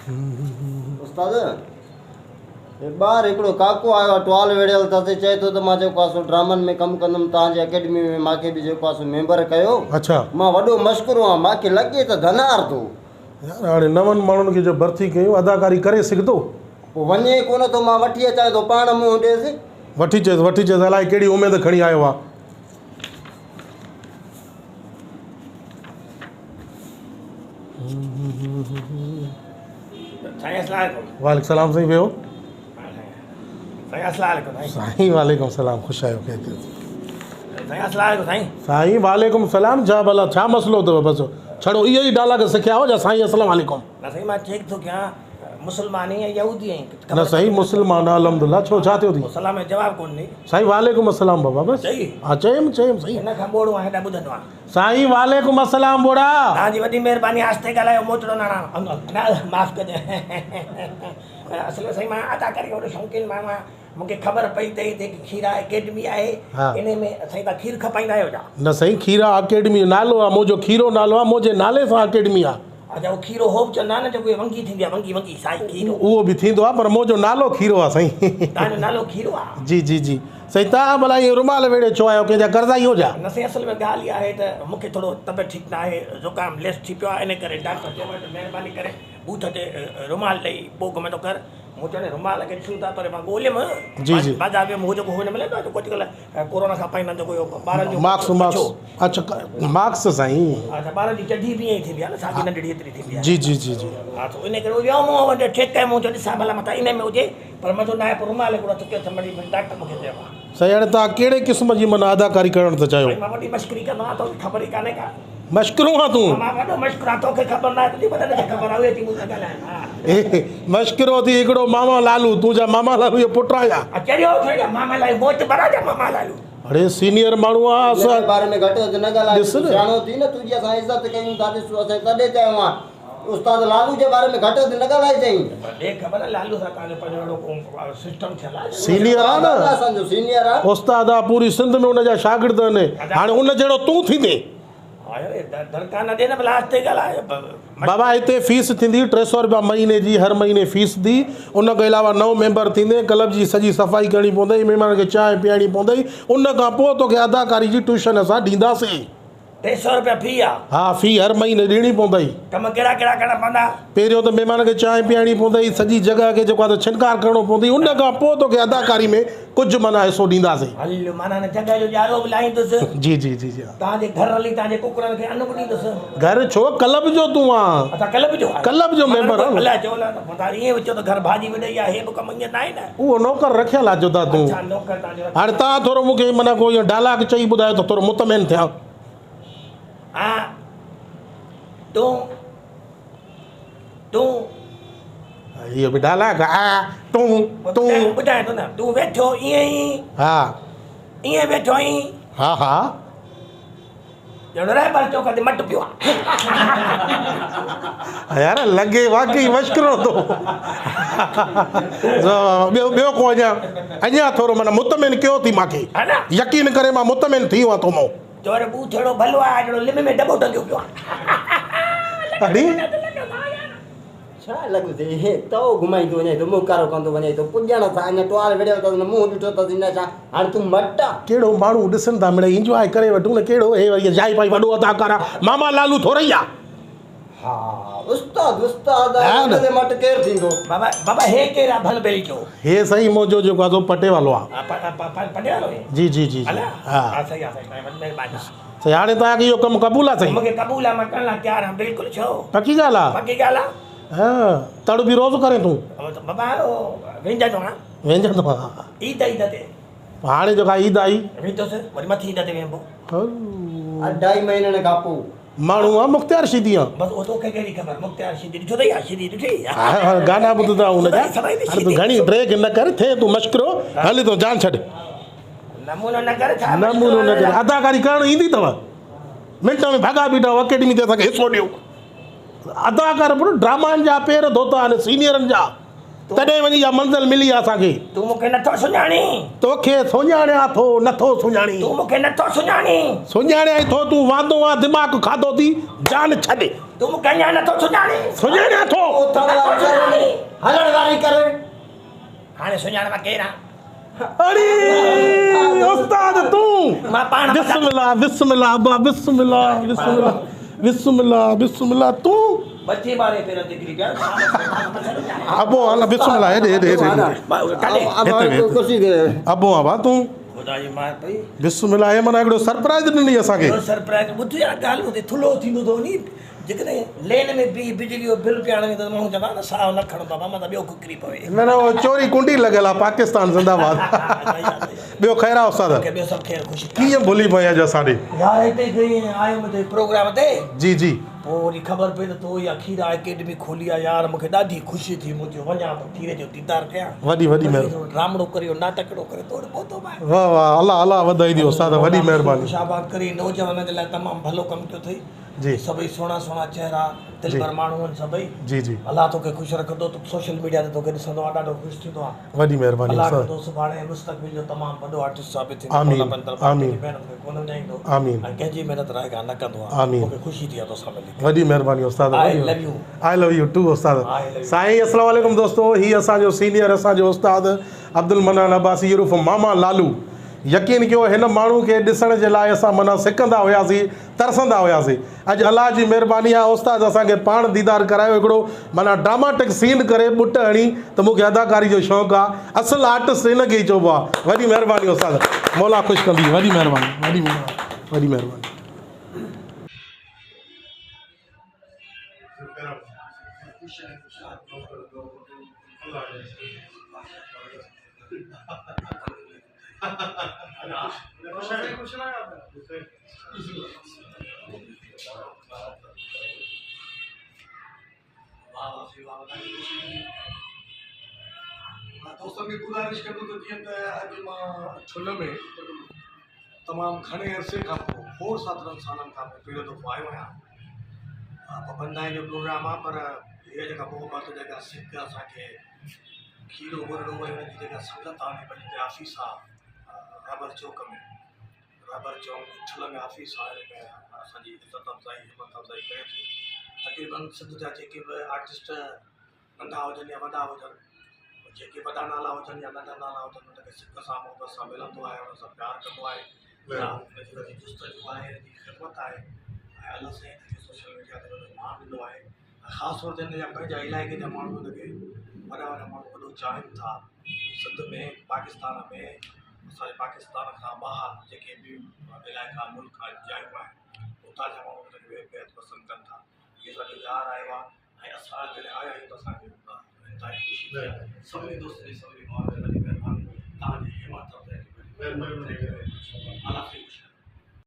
استاد هي ٻاهر هڪڙو ڪاڪو آيو آهي ٽوال ويڙهيل اٿس چئي ٿو ته مان جيڪو آهي سو ڊرامن ۾ ڪم ڪندم توهان جي اڪيڊمي ۾ مان کي به جيڪو آهي سو ميمبر ڪيو اڇا مان وڏو مشڪرو آهيان مان کي لڳي ته ڌنار ٿو. يار هاڻي نون ماڻهن کي جو ڀرتي ڪيون اداڪاري ڪري سگهندو؟ پوء وڃي ڪونه ٿو مان وٺي اچان ٿو پاڻ منهن ڏيس. وٺي چيس وٺي چيس الائي ڪهڙي اميد کڻي آيو آهي. سائين اسلام عليڪم. وعليڪم سلام سائين ويهو. سائين اسلام عليڪم سائين. سائين وعليڪم سلام خوش آهيو خير خير. سائين اسلام عليڪم سائين. سائين وعليڪم سلام ڇا ڀلا ڇا مسئلو اٿو بس ڇڙو اهو ئي ڊائلاگ سکيا آهيو ڇا سائين اسلام عليڪم. نه سائين مان چيڪ ٿو ڪيان مسلمان آهين يا يهودي آهين. نه سائين مسلمان آهيان الحمدلله ڇو ڇا ٿيو ٿي. سلام جو جواب ڪونه ڏئي. سائين وعليڪم السلام بابا بس. چئي. ها چيم چيم سائين. هن کان ٻوڙو آهيان هيڏا ٻڌندو آهيان. سائين وعليڪم السلام ٻوڙا. توهان جي وڏي مهرباني آهستي ڳالهايو موچڙو نه هڻان نه معاف ڪجو اصل ۾ سائين مان اداڪاري جو وڏو شوقين ماڻهو آهيان مون کي خبر پئي ته هتي هڪ کيرا اڪيڊمي آهي انهي ۾ سائين توهان کير کپائيندا آهيو ڇا؟ نه سائين کيرا اڪيڊمي جو نالو آهي منهنجو کيرو نالو آهي منهنجي نالي سان اڪيڊمي آهي. اڇا اهو کيرو هو به چوندا آهن نه جيڪو ونگي ٿيندي آهي ونگي ونگي سائي کيرو. اهو به ٿيندو آهي پر منهنجو نالو کيرو آهي سائين. توهان جو نالو کيرو آهي. جي جي جي سائين توهان ڀلا ائين رومال ويڙهي ڇو آيا آهيو ڪنهن جا قرضائي آهيو ڇا؟ نه سائين اصل ۾ ڳالهه اها آهي ته مون کي ٿورو طبيعت ٺيڪ نه آهي زڪام ليس ٿي پيو آهي ان ڪري ڊاڪٽر چيو آهي ته مهرباني ڪري ٻوٿ تي رومال ڏئي پوء گهمندو ڪر مون چيو رومال کي ڏسون ٿا پر مان ڳوليم جي جي بازار ۾ مون جيڪو هو نه ملندو آهي جيڪو اڄڪلهه ڪورونا کان پائيندا آهن جيڪو اهو ٻارن جو ماسڪ ماسڪ اڇا ماسڪ سائين. اڇا ٻارن جي چڍي به ائين ئي ٿيندي آهي نه ساڳي ننڍڙي ايتري ٿيندي آهي. جي جي جي جي. ها ته ان ڪري ويو مون وٽ چيڪ ڪيم مون چيو ڏسان ڀلا متان ان ۾ هجي پر مزو نه آيو پوء رومال هڪڙو هٿ ڪيو اٿم مڙئي ڊاڪٽر مون کي چيو آهي. سائين هاڻي توهان ڪهڙي قسم جي معنيٰ اداڪاري ڪرڻ ٿا چاهيو؟ سائين مان وڏي مشڪري ڪندو آهيان توکي خبر ئي ڪانهي ڪا. مشڪرو آهين تون؟ مان وڏو مشڪرو آهيان توکي خبر ناهي تنهنجي وڏن کي خبر آهي اهي اچي مون سان ڳالهائن ها. مشڪرو ٿي هڪڙو ماما لالو تون ڇا ماما لالو جو پٽ آهين ڇا؟ چريو ٿيو ماما لالو موتبر آهي ڇا ماما لالو؟ اڙي سينيئر ماڻهو آ ان جي باري ۾ گهٽ وڌ نه ڳالهاء تون سياڻو ٿي نه تنهنجي اسان عزت ڪيون ٿا ڏس اسين تڏهن چيو آ استاد لالو جي باري ۾ گهٽ وڌ نه ڳالهائجئين. ڏي خبر لالو سان توهان جو پنهنجو اهڙو ڪو سسٽم ٿيل آ. سينيئر آ نه اسان جو سينيئر آ. استاد آ پوري سنڌ ۾ ان جا شاگرد آهن هاڻي ان جهڙو تون ٿيندين. بابا هتي فيس ٿيندي 300 رپيا مهيني جي هر مهيني فيس ٿي ان کان علاوه نئون ميمبر ٿيندين ڪلب جي سڄي صفائي ڪرڻي پوندئي مهمانن کي چانهه پيئارڻي پوندئي ان کان پوء توکي اداڪاري جي ٽيوشن اسان ڏينداسين. 300 رپيا في آ. ها في هر مهيني ڏيڻي پوندئي. ڪم ڪهڙا ڪهڙا ڪرڻا پوندا؟ پهريون ته مهمان کي چانهه پيئارڻي پوندئي، سڄي جڳهه کي جيڪو آ ته ڇنڪار ڪرڻو پوندئي، ان کان پوء توکي اداڪاري ۾ ڪجهه معنيٰ حصو ڏينداسين. هل معنيٰ هن جڳهه جو ڄارو به لاهيندس. جي جي جي جي ها. توهان جي گهر هلي توهان جي ڪڪڙن کي ان به ڏيندس. گهر ڇو ڪلب جو تون آن. اڇا ڪلب جو آهيان. ڪلب جو ميمبر آن. الائي چئو نه ته توهان ائين به چئو ته گهر ڀاڄي به ڏئي آ هي به ڪم ائين ناهي نه. اهو نوڪر رکيل آ جدا تون. اڇا نوڪر توهان جو رکيل آ. هاڻي توهان ٿورو مون کي معنيٰ ڪو اهو ڊائلاگ چئي ٻڌايو ته ٿورو مطمئن ٿيان. آ تون تون. اهو به ڊائلاگ آ تون تون. ٻڌايان ٿو نه تون ويٺو ائين ئي. ها. ائين ويٺو آهين. ها ها. ڄڻ رهبر چوڪ تي مٽ پيو آ. يار لڳي واقعي مشڪرو ٿو. ٻيو ٻيو ڪو اڃا اڃا ٿورو معنيٰ مطمئن ڪيو ٿي ماکي. يقين ڪري مان مطمئن ٿي ويو آهيان تو مون. چور ٻوٿڙو ڀلو آ جهڙو لم ۾ ڊٻو ٽنگيو پيو آ. اڙي. ڇا لڳو ٿي هي تئو گهمائيندو وڃي ٿو منهن ڪارو ڪندو وڃي ٿو پڄڻ سان اڃا ٽوال وڙهيل اٿس نه منهن ڏٺو اٿس نه ڇا هاڻي تون مٽ آ. ڪهڙو ماڻهو ڏسن ٿا مڙئي انجواء ڪري وٺون نه ڪهڙو هي وري جائي پائي وڏو اداڪار آ ماما لالو ٿورئي آ. ها استاد استاد آ ان جي مٽ ڪير ٿيندو. بابا بابا هي ڪير آ ڀل ٻيلي چئو. هي سائين منهنجو جيڪو آ سو پٽيوالو آ. پٽيوالو هي. جي جي جي جي ها. ها صحيح آ سائين وڏي مهرباني. سائين هاڻي توهان کي اهو ڪم قبول آ سائين. مونکي قبول آ مان ڪرڻ لاء تيار آهيان بلڪل ڇو. پڪي ڳالهه آ. پڪي ڳالهه آ. ها تڙ به روز ڪرين تون. بابا وينجهندو آهيان. وينجهندو آهيان. عيد عيد تي. هاڻي جيڪا عيد آئي. ويندس وري مٿي عيد تي وينبو. اڍائي مهينن کان پوء. ماڻهو آ مختيار شيدي آ. بس اهو توکي ڪهڙي خبر مختيار شيدي ڏٺو اٿئي ها شيدي ڏٺي ها ها گانا ٻڌندا آهيون ان جا هاڻي تون گهڻي ڊريگ نه ڪر ٿئي تون مشڪرو هلي تون جان ڇڏ. نمونو نه ڪر ڇا نمونو نه ڪر اداڪاري ڪرڻ ايندي اٿو منٽ ۾ ڀڳا بيٺا اڪيڊمي تي اسان کي حصو ڏيو اداڪار پڻ ڊرامائن جا پير ڌوتا آهن سينيئرن جا. تڏهن وڃي اها منزل ملي آ اسان کي. تون مون کي نٿو سڃاڻين. توکي سڃاڻيان ٿو، نٿو سڃاڻين. تون مون کي نٿو سڃاڻين. سڃاڻيان ٿو، تون واندو آن، دماغ کاڌو ٿي، جان ڇڏ. تون مون کي اڃا نٿو سڃاڻين. سڃاڻيان ٿو. اٿڻ واري ڪري، هلڻ واري ڪري. هاڻي سڃاڻ مان ڪير آن؟ اڙي استاد تون. مان پاڻ بسم الله بسم الله ابا بسم الله بسم الله بسم الله بسم الله تون. ٻچي واري پير تي ڪري پيا. ابو هل بسم الله هيڏي هيڏي هيڏي. ڪرسي تي ابو آ ڀا تون. خدا جي مار پئي. بسم الله هي معنيٰ هڪڙو سرپرائز ڏني اسان کي. سرپرائز ٻڌ يار ڳالهه ٻڌ ٿلهو ٿيندو ٿو وڃي. جيڪڏهن لين ۾ بيهي بجلي جو بل پيارڻ ويندو ته ماڻهو چوندا نه ساهه نه کڻ بابا متان ٻيو ڪڪري پوي. نه نه اهو چوري ڪنڊي لڳل آ پاڪستان زنده باد ٻيو خير آ استاد. ٻيو سڀ خير خوشي. ڪيئن ڀلي پئين اڄ اسان ڏي. يار هتي گئي آيم هتي پروگرام تي. جي جي. پوء وري خبر پئي ته تو اها کيرا اڪيڊمي کولي آ يار مونکي ڏاڍي خوشي ٿي مون چيو وڃان ته کيري جو ديدار ڪيان. وڏي وڏي مهرباني. ڊرامڙو ڪري ناٽڪڙو ڪري تو وٽ پهتو مان. واه واه الله الله وڌائي ڏي استاد وڏي مهرباني. خوش آباد ڪري نوجوانن جي لاء تمام ڀلو ڪم ڪيو اٿئي. جي. سڀئي سهڻا سهڻا چهرا دلبر ماڻهو آهن سڀئي. جي جي. الله توکي خوش رکندو تون سوشل ميڊيا تي توکي ڏسندو آهيان ڏاڍو خوش ٿيندو آهيان. وڏي مهرباني الله استاد. ڪندو سڀاڻي مستقبل جو تمام وڏو آرٽسٽ ثابت ٿيندو آمين مولا پنهنجي طرفان آمين. ڪنهن جي محنت کي ڪونه وڃائيندو آمين. ۽ ڪنهن جي محنت رائگان نه ڪندو آهي آمين. مونکي خوشي ٿي آهي توسان ملي ڪري. وڏي مهرباني استاد آء وڏي لو U. I love you two استاد. I love you. سائين السلام عليڪم دوستو هي اسان جو سينيئر اسان جو استاد عبدالمنان عباسي عرف ماما لالو يقين ڪيو هن ماڻهو کي ڏسڻ جي لاء اسان معنيٰ سڪندا هياسين ترسندا هياسين اڄ الله جي مهرباني آ استاد اسان کي پاڻ ديدار ڪرايو هڪڙو معنيٰ ڊراماٽڪ سين ڪري ٻٽ هڻي ته مون کي اداڪاري جو شوق آ اصل آرٽسٽ هن کي ئي چئبو آ وڏي مهرباني استاد مولا خوش ڪندي وڏي مهرباني وڏي مهرباني وڏي مهرباني. دوستن کي گذارش ڪندو ته جيئن ته اڄ مان ٺل ۾ تمام گهڻي عرصي کان پوء کوڙ ساترن سالن کان پوء پهريون دفعو آيو آهيان پبندائي جو پروگرام آهي پر هيء جيڪا محبت جيڪا سڪ اسانکي کيرو گهرڙو ۽ ان جي جيڪا سنگت آهي پنهنجي هتي آفيس آهي رهبر چوڪ ۾ رهبر چوڪ ٺل ۾ آفيس آهي ان ۾ اسان جي عزت افزائي همت افزائي ڪري ٿو تقريبن سنڌ جا جيڪي به آرٽسٽ ننڍا هجن يا وڏا هجن جيڪي وڏا نالا هجن يا ننڍا نالا هجن ان کي سڪ سان محبت سان ملندو آهي ان سان پيار ڪندو آهي يا ان جي وڏي جستجو آهي ان جي خدمت آهي ۽ الله سائين ان کي سوشل ميڊيا تي وڏو مان ڏنو آهي ۽ خاص طور تي هن جا پنهنجا علائقي جا ماڻهو هن کي وڏا وڏا ماڻهو وڏو چاهين ٿا سنڌ ۾ پاڪستان ۾ اسان جي پاڪستان کان ٻاهر جيڪي به علائقا ملڪ جايون آهن اتان جا ماڻهو هن کي بيحد پسند ڪن ٿا هي اسان جو يار آيو آهي ۽ اسان جڏهن آيا آهيون ته اسان کي انتهائي خوشي ٿي آهي سڀني دوستن جي سڀني ڀائرن جي وڏي مهرباني توهان جي همت افزائي جي وڏي مهرباني الله سائين خوش رکي.